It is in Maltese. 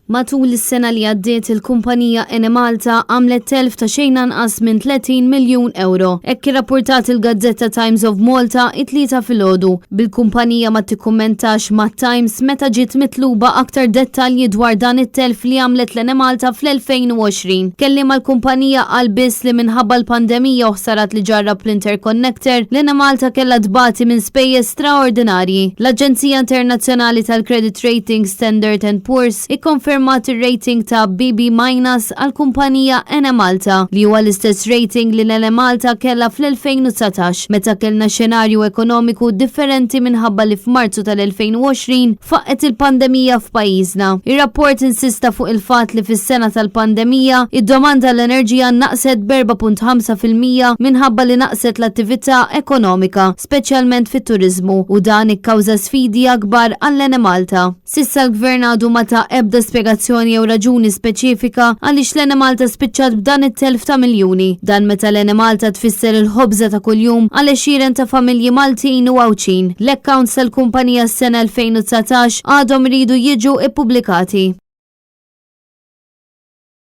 Matul is-sena li għaddiet il-kumpanija Enemalta għamlet telf ta' xejn anqas minn 30 miljun ewro. Hekk irrappurtat il-gazzetta Times of Malta it-Tlieta filgħodu, bil-kumpanija ma tikkummentax mat-Times meta ġiet mitluba aktar dettalji dwar dan it-telf li għamlet l-Enemalta fl-2020. Kelliem għall-kumpanija qal biss li minħabba l-pandemija u ħsarat li ġarrab l-interconnector, l-Enemalta kellha tbati minn spejjeż straordinarji. L-Aġenzija Internazzjonali tal-Credit Rating Standard and Poor's ikkonfermat ir-rating ta' BB minus għall-kumpanija Enemalta, li huwa l-istess rating li l-Enemalta kellha fl-2019, meta kellna xenarju ekonomiku differenti minħabba li f'Marzu tal-2020 faqqgħet il-pandemija f'pajjiżna. Ir-rapport insista fuq il-fatt li fis-sena tal-pandemija, id-domanda għall-enerġija naqset b'4.5% minħabba li naqset l-attività ekonomika, speċjalment fit-turiżmu, u dan ikkawża sfidi akbar għall-Enemalta. S'issa l-Gvern għadu ma ta ebda spjegazzjoni jew raġuni speċifika għaliex l-Enemalta spiċċat b'dan it-telf ta' miljuni. Dan meta l-Enemalta tfisser il-ħobża ta' kuljum għal għexieren ta' familji Maltin u Għawdxin. L-accounts tal-kumpanija s-sena 2019 għadhom iridu jiġu ippubblikati.